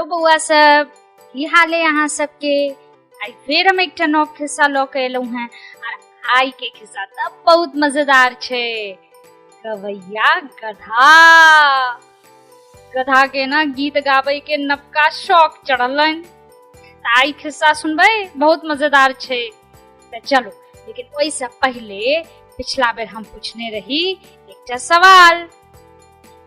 Hello बौआ सब, की हाल है अहाँ सबके? आइ फेर हम एकटा नव खिस्सा लऽ के एलहुँ हेँ आर आइ के खिस्सा तऽ बहुत मजेदार छै। गवैया गधा। गधा के ना गीत गाबै के नवका शौक चढ़लनि, तऽ आइ खिस्सा सुनबै, बहुत मजेदार छै। तऽ चलू, लेकिन ओहिसँ पहिले पिछला बेर हम पूछने रही एकटा सवाल,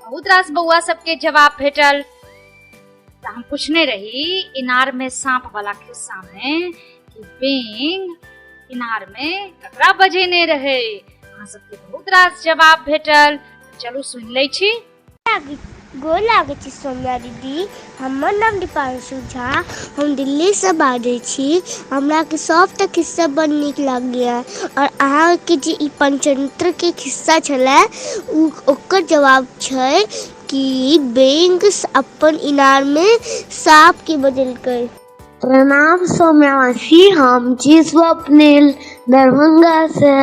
बहुत रास बौआ सबके जवाब भेटल। तऽ हम पूछने रही इनार में सांप वाला खिस्सा में कि बेंग इनार में ककरा बजेने रहे। अहाँ सबके बहुत रास जवाब भेटल, चलू सुनि लै छी। गोर लागै छी सौम्या दीदी, हमर नाम दीपांशु झा, हम दिल्लीसँ बाजै छी। हमराके सभटा खिस्सा बड़ नीक लागैए आओर अहाँके जे ई पंचतंत्रके खिस्सा छलै ओ ओकर जवाब छै कि बैंक अपन इनारमे साँपके बजेलकै। प्रणाम सौम्या मासी, हम छी स्वप्निल दरभंगासँ।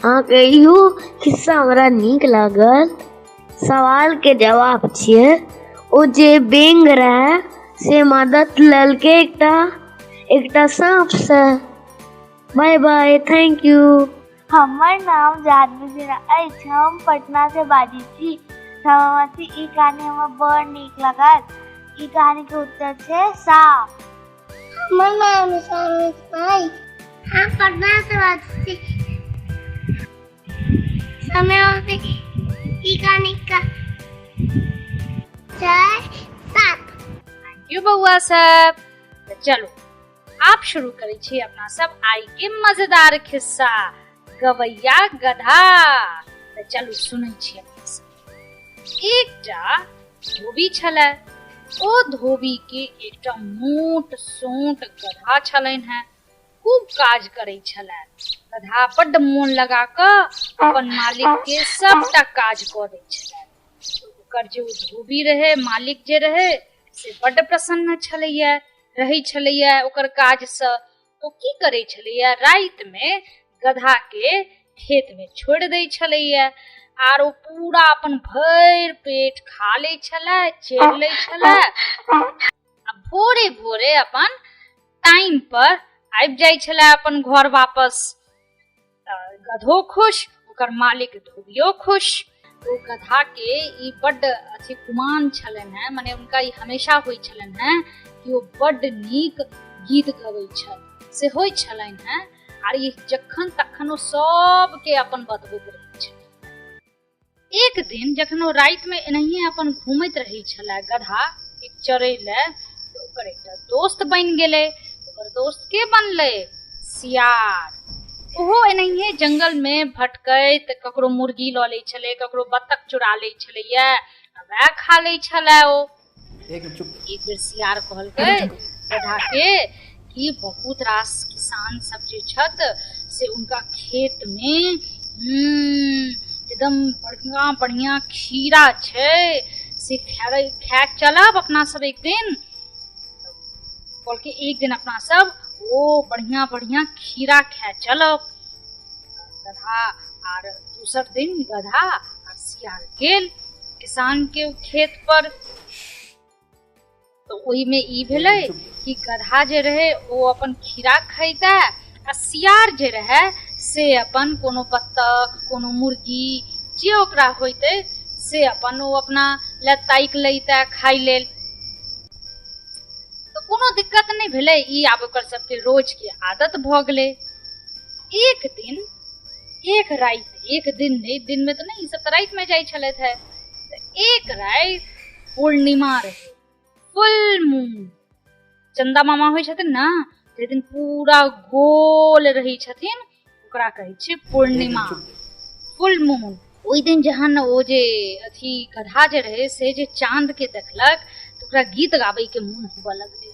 अहाँके इहो खिस्सा हमरा नीक लागल। सवालके जवाब छियै, ओ जे बेंग रहै से मदद लेलकै एकटा एकटा साँपसँ। बाय बाय, thank U. हमर नाम जाह्नवी सिन्हा अछि, हम पटनासँ बाजै छी। मासी, ई कहानी हमरा बड़ नीक लागल। ई कहानीके उत्तर छै साँप। हमर नाम भाई, हम पटनासँ बाजै छी। समय ई कहानी का छै साँप। Thank you बौआ सब। तऽ चलू आब शुरू करै छी अपना सब आइ के मजेदार खिस्सा गवैया गधा। तऽ चलू सुनै छी अपना सब। एकटा धोबी छलै, ओ धोबी के एकटा मोट सोट गधा छलनि हेँ, खूब काज करै छलै। गधा बड्ड मोन लगा कऽ अपन मालिक के सबटा काज कऽ दै छलै। ओकर जे ओ धोबी रहै, मालिक जे रहै, से बड्ड प्रसन्न छलैया रहै छलैया ओकर काजसँ। ओ की करै छलैया, रातिमे गधाके खेतमे छोड़ि दै छलैया आर ओ पूरा अपन भरि पेट खा लै छलै, चरि लै छलै आ भोरे भोरे अपन टाइम पर आबि जाइ छलै अपन घर वापस। तऽ गधो खुश, ओकर मालिक धोबियो खुश। ओ गधा के ई बड्ड अथी गुमान छलनि हेँ, मने हुनका ई हमेशा होइ छलनि हेँ कि ओ बड्ड नीक गीत गबै छल, से होइ छलनि हेँ। आर ई जखन तखन ओ सबके अपन बतबैत रहै छलै। एक दिन जखन ओ रातिमे एनाहिए अपन घूमैत रहै छलै गधा एक चरै लए, तऽ ओकर एकटा दोस्त बनि गेलै। ओकर दोस्त के बनलै? सियार। ओहो एनाहिए जंगलमे भटकैत ककरो मुर्गी लऽ लै छलै, ककरो बत्तख चुरा लै छलैया आ वएह खा लै छलै ओ। एक बेर सियार कहलकै गधा के कि बहुत रास किसान सब जे छथि से उनका खेत में एकदम बढ़िया बढ़िया खीरा छै, से खाय चलब अपना सब एक दिन। कहलकै एक दिन अपना सब ओ बढ़िया बढ़िया खीरा खाय चलब। गधा आर दोसर दिन गधा आर सियार गेल किसान के खेत पर। तऽ ओहिमे ई भेलै कि गधा जे रहै ओ अपन खीरा खैतै आ सियार जे रहै से अपन कोनो बत्तख कोनो मुर्गी जे ओकरा होइतै से अपन ओ अपना लए ताकि लैतै खाइ लेल। तऽ कोनो दिक्कत नहि भेलै, ई आब ओकर सबके रोजके आदत भऽ गेलै। एक दिन एक राति, एक दिन नहि, दिनमे तऽ नहि, ई सब तऽ रातिमे जाइ छलथि हे। तऽ एक राति पूर्णिमा रहै, फुल मून, चंदा मामा होइ छथिन ने, जाहि दिन पूरा गोल रहै छथिन ओकरा कहै छै पूर्णिमा, फुल मून। ओहि दिन जहन ओ जे अथी गधा जे रहै से जे चांद के देखलक तऽ ओकरा गीत गाबै के मोन होबऽ लगलै।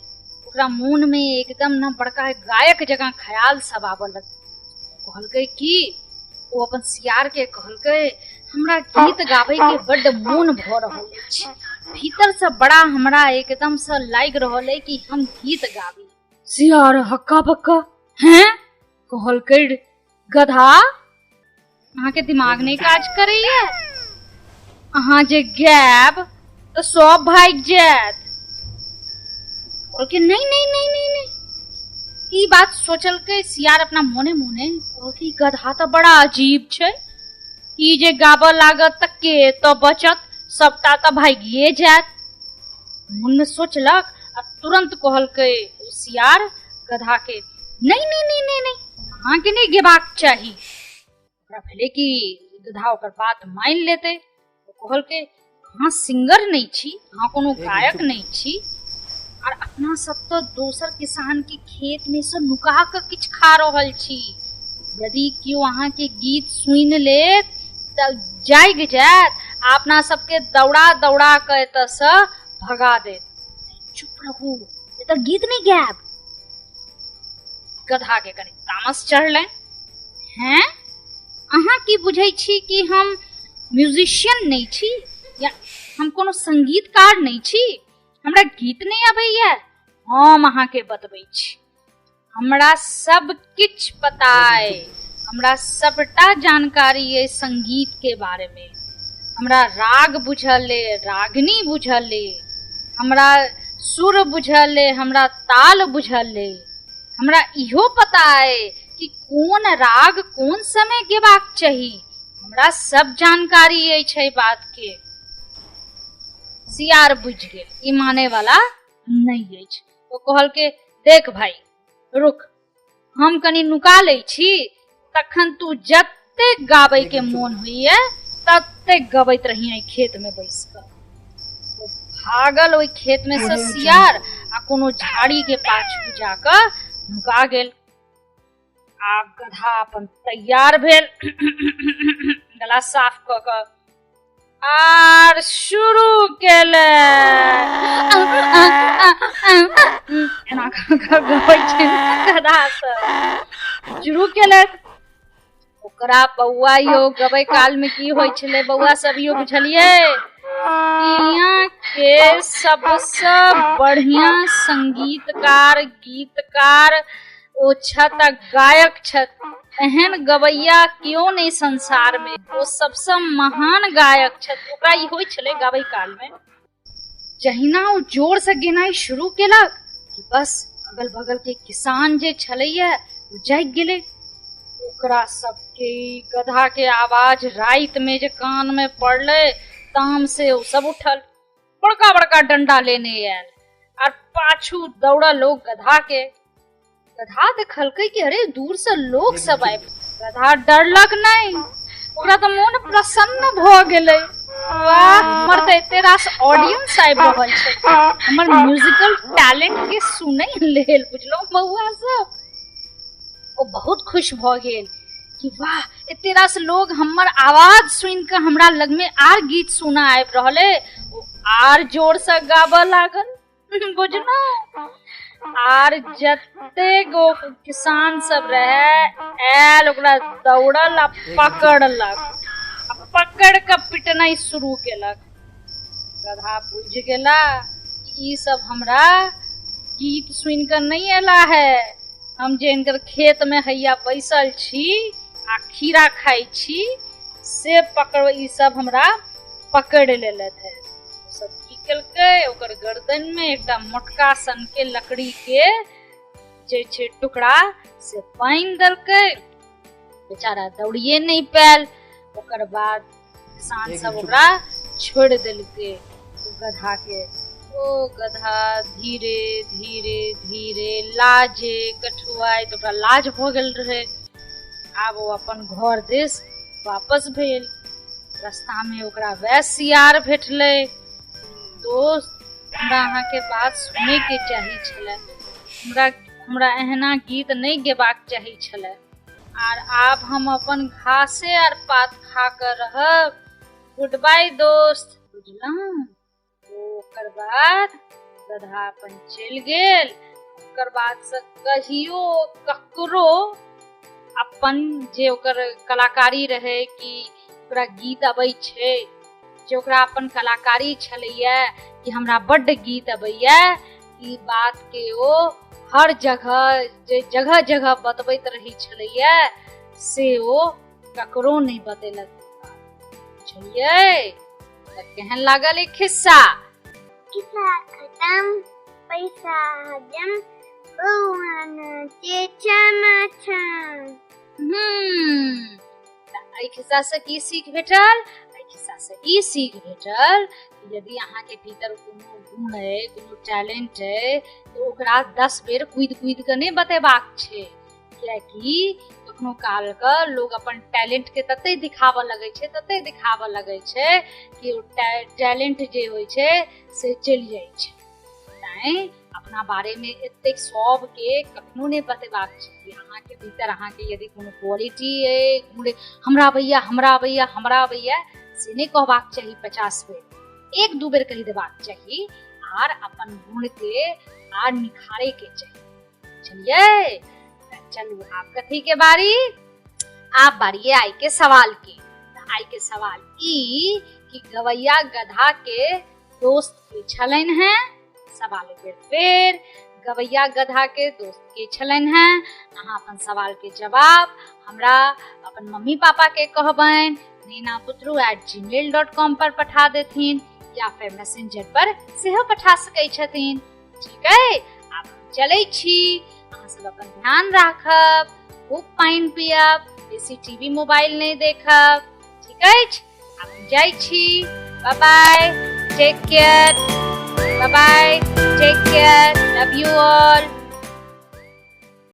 ओकरा मोन में एकदम न बड़का गायक जकाँ ख्याल सब आबऽ लगलै। कहलकै कि ओ अपन सियार के कहलकै, हमरा गीत गाबै के बड्ड मोन भऽ रहल अछि, भीतर से बड़ा हमरा एकदम से लागि रहल अइ कि हम गीत गाबी। सियार हक्का बक्का हैं, कहलकै गधा अहाँके दिमाग नहि काज करैया, अहाँ जे गायब तऽ सब भागि जायत। कहलकै नहि नहि नहि नहि नहि। ई बात सोचलकै सियार अपना मोने मोने, कहलकै गधा तऽ बड़ा अजीब छै, ई जे गाबऽ लागत तऽ के तऽ बचत, सबटा तऽ भागिए जायत। मोनमे सोचलक आ तुरंत कहलकै ओ सियार गधा के, नहि नहि नहि नहि नहि, अहाँके नहि गेबाक चाही। ओकरा भेलै कि गधा ओकर बात मानि लेतै। ओ कहलकै अहाँ सिंगर नहि छी, अहाँ कोनो गायक नहि छी, आर अपना सब तऽ दोसर किसान के खेत में से नुका कऽ किछु खा रहल छी। यदि केओ अहाँके गीत सुनि लेत तऽ जागि जायत आ अपना सबके दौड़ा दौड़ा कऽ एतऽसँ भगा देत। चुप रहू, एतऽ गीत नहि गायब। गधा के कनि तामस चढ़लनि, हैं अहाँ की बुझै छी कि हम म्यूजिशियन नहि छी या हम कोनो संगीतकार नहि छी, हमरा गीत नहि अबैया? हम अहाँके बतबै छी, हमरा सब किछु पता अइ, हमरा सबटा जानकारी अइ संगीत के बारे में। हमरा राग बुझल अइ, रागिनी बुझल अइ, हमरा सुर बुझल अइ, हमरा ताल बुझल अइ, हमरा इहो पता अइ कि कोन राग कोन समय गेबाक चाही, हमरा सब जानकारी अछि एहि बात के। सियार बुझि गेल ई माने वाला नहि अछि। ओ कहलकै देख भाई रुक, हम कनि नुका लै छी, तखन तू जतेक गाबै के मोन होइए ततेक गबैत रही एहि खेत में बैस कऽ। ओ भागल ओहि खेत में से सियार आ कोनो झाड़ी के पाछू जाकऽ नुका गेल। आब गधा अपन तैयार भेल, गला साफ कऽ कऽ आर शुरू केले एना कऽ कऽ गबै छै गधा सब। शुरू केलक ओकरा बौआ यौ गबै काल में की होइ छलै बौआ सब यौ बुझलियै? दुनिया के सबसँ बढ़िया संगीतकार गीतकार ओ छथि आ गायक छथि, एहन गवैया केओ नहि संसार में, ओ सबसँ महान गायक छथि। ओकरा ई होइ छलै गाबै काल में, जहिना ओ जोर से गेनाइ शुरू केलक कि बस अगल बगल के किसान जे छलैया ओ जागि गेलै। ओकरा सबके गधा के आवाज राति में जे कान में पड़लै ताम से ओ सब उठल, बड़का बड़का डंडा लेने आयल आर पाछू दौड़ल लोग गधा के। गधा देखलकै कि अरे दूर से लोग सब आबि, गधा डरलक नहि, ओकरा तऽ मोन प्रसन्न भऽ गेलै, वाह हमर तऽ एते रास ऑडियंस आबि रहल छै हमर म्यूजिकल टैलेंट के सुनै लेल। बुझलहुँ बौआ सब, ओ बहुत खुश भऽ गेल कि वाह एते रास लोग हमर आवाज सुनि कऽ हमरा लगमे आर गीत सुना आबि रहल अइ। ओ आर जोरसँ गाबऽ लागल, बुझलहुँ? आर जते गो किसान सब रहे आयल, ओकरा दौड़ल आ पकड़लक आ पकड़ कऽ पिटनाइ शुरू केलक। गधा बुझि गेला कि ई सब हमरा गीत सुनि कऽ नहि एला है, हम जे इनकर खेत में हैया बैसल छी आ खीरा खाइ छी से पकड़ ई सब हमरा पकड़ लेलथि है। ओ सब की केलकै, ओकर गर्दन में एकटा मोटका सन के लकड़ी के जे छै टुकड़ा से बान्हि देलकै। बेचारा दौड़िए नहि पायल। ओकर बाद किसान सब ओकरा छोड़ि देलकै ओ गधा के। ओ गधा धीरे धीरे धीरे लाजे कठुआइत, ओकरा लाज भऽ गेल रहै। आब ओ अपन घर दिस वापस भेल। रास्ता में ओकरा वएह सियार भेटलै। दोस्त, हमरा अहाँके बात सुनैके चाही छलै, हमरा हमरा एहना गीत नहि गेबाक चाही छलै, आर आब हम अपन घासे आर पात खा कऽ रहब। गुड बाय दोस्त। बुझलहुँ? ओकर बाद गधा अपन चलि गेल। ओकर बाद से कहियो ककरो अपन जे ओकर कलाकारी रहै कि ओकरा गीत अबै छै, जे ओकरा अपन कलाकारी छलैया कि हमरा बड्ड गीत अबैया, ई बात के ओ हर जगह जे जगह जगह बतबैत रहै छलैया से ओ ककरो नहि बतेलक। बुझलियै? तऽ केहन लागल ई खिस्सा? खिस्सा खत्म। पैसा हजम, बौआ नाचे छमा छम। तऽ एहि खिस्सासँ की सीख भेटल? एहि खिस्सासँ ई सीख भेटल कि यदि अहाँके भीतर कोनो गुण अइ, कोनो टैलेंट अइ, तऽ ओकरा 10 बेर कुदि कुदि कऽ नहि बतेबाक छै, कियाकि कखनो कालके लोग अपन टैलेंटके तते दिखाबऽ लगै छै, तते दिखाबऽ लगै छै कि ओ टैलेंट जे होइ छै से चलि जाइ छै। तैँ अपना बारेमे एतेक सबके कखनो नहि बतेबाक छै। अहाँके भीतर अहाँके यदि कोनो क्वालिटी अइ, गुण, हमरा अबैया, हमरा अबैया, हमरा अबैया, से नहि कहबाक चाही 50 बेर, 1-2 बेर कहि देबाक चाही, आर अपन गुणके आर निखारेके चाही। बुझलियै? चलू आब कथी के बारी? आब बारी है आई के सवाल के। आई के सवाल ई कि गवैया गधा के दोस्त के छलनि हैं। सवाल एक बेर फेर, गवैया गधा के दोस्त के छलनि हैं। अहाँ अपन सवाल के जवाब हमरा अपन मम्मी पापा के कहबनि, nainaputru@gmail.com पर पठा देथिन, या फिर मैसेंजर पर सेहो पठा सकै छथिन। ठीक है, आब चलै छी। अहाँ सब अपन ध्यान राखब, खूब पानि पियब, बेसी टीवी मोबाइल नहि देखब। ठीक अछि, आब हम जाइ छी। Bye bye, take care, bye bye, take care, love you all.